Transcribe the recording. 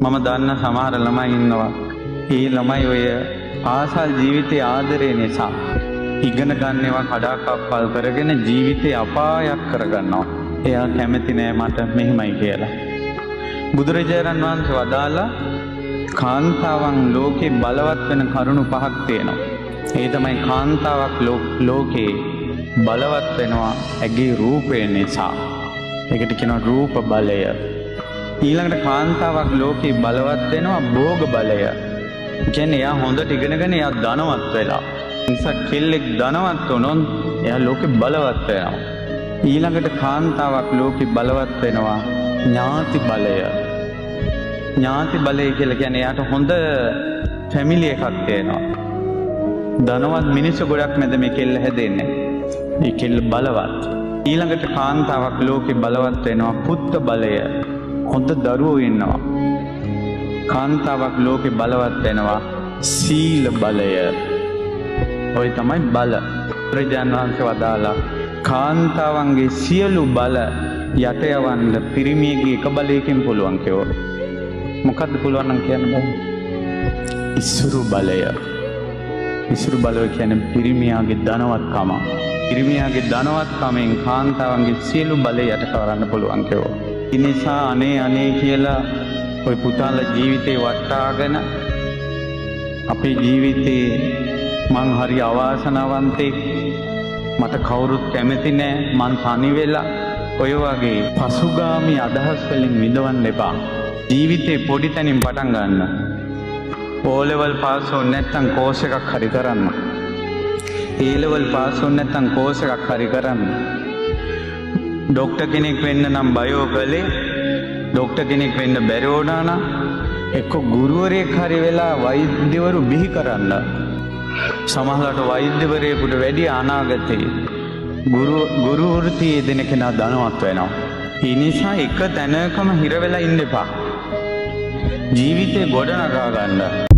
මම දන්න සමහර ළමයි ඉන්නවා. ඒ ළමයි ඔය පාසල් ජීවිතයේ ආදරය නිසා ඉගෙන ගන්න ඒවා කඩාකප්පල් කරගෙන ජීවිතේ අපායක් කරගන්නවා. එයා කැමති නෑ මට මෙහෙමයි කියලා. බුදුරජාණන් වහන්සේ වදාලා කාන්තාවන් ලෝකේ බලවත් වෙන කරුණු පහක් තියෙනවා. ඒ තමයි කාන්තාවක් ලෝකේ බලවත් වෙනවා ඇගේ රූපය නිසා. ඒකට කියනවා රූප බලය. ඊළඟට කාන්තාවක් ලෝකේ බලවත් වෙනවා භෝග බලය. කියන්නේ එයා හොඳට ඉගෙනගෙන එයා ධනවත් වෙලා. නිසා කෙල්ලෙක් ධනවත් වුණොත් එයා ලෝකේ බලවත් වෙනවා. ඊළඟට කාන්තාවක් ලෝකේ බලවත් වෙනවා ඥාති බලය. ඥාති බලය කියලා කියන්නේ එයාට හොඳ ෆැමිලි එකක් තියෙනවා. ධනවත් මිනිස්සු ගොඩක් මැද මේ කෙල්ල හැදෙන්නේ. මේ කෙල්ල බලවත්. ඊළඟට කාන්තාවක් ලෝකේ බලවත් වෙනවා පුත්ත බලය. හොඳ දරුවෝ ඉන්නවා. කාන්තාවක් ලෝකේ බලවත් වෙනවා සීල බලය. ඔය තමයි බල. ප්‍රජාන් වහන්සේ වදාලා කාන්තාවන්ගේ සියලු බල යට යවන්න පිරිමියගේ එක බලයකින් පුළුවන් කිව්වා. මොකද්ද පුළුවන් නම් කියන්න බෑ. ඉසුරු බලය. ඉසුරු බලය කියන්නේ පිරිමියාගේ ධනවත්කම. පිරිමියාගේ ධනවත්කමෙන් කාන්තාවන්ගේ සියලු බලය යට කරන්න පුළුවන් කිව්වා. ඒ නිසා අනේ අනේ කියලා ඔය පුතාලා ජීවිතේ වටාගෙන අපේ ජීවිතේ මං හරි අවාසනාවන්තෙක්, මට කවුරුත් කැමති නෑ, මං තනි වෙලා, ඔය වගේ පසුගාමී අදහස් වලින් විඳවන්න එපා. ජීවිතේ පොඩි තැනින් පටන් ගන්න. O level pass වුනේ නැත්නම් කෝස් එකක් හරි කරන්න. A level pass වුනේ නැත්නම් කෝස් එකක් හරි කරන්න. ඩොක්ටර් කෙනෙක් වෙන්න නම් බයෝ කළේ, ඩොක්ටර් කෙනෙක් වෙන්න බැරි වුණා නම් එක්ක ගුරුවරයෙක් හරි වෙලා වෛද්‍යවරු බිහි කරන්න. සමහරවිට වෛද්‍යවරයෙකුට වැඩි අනාගතේ ගුරු වෘත්තියේ දෙන කෙනා ධනවත් වෙනවා. ඒ නිසා එක තැනකම හිර වෙලා ඉන්න එපා. ජීවිතේ ගොඩනගා ගන්න.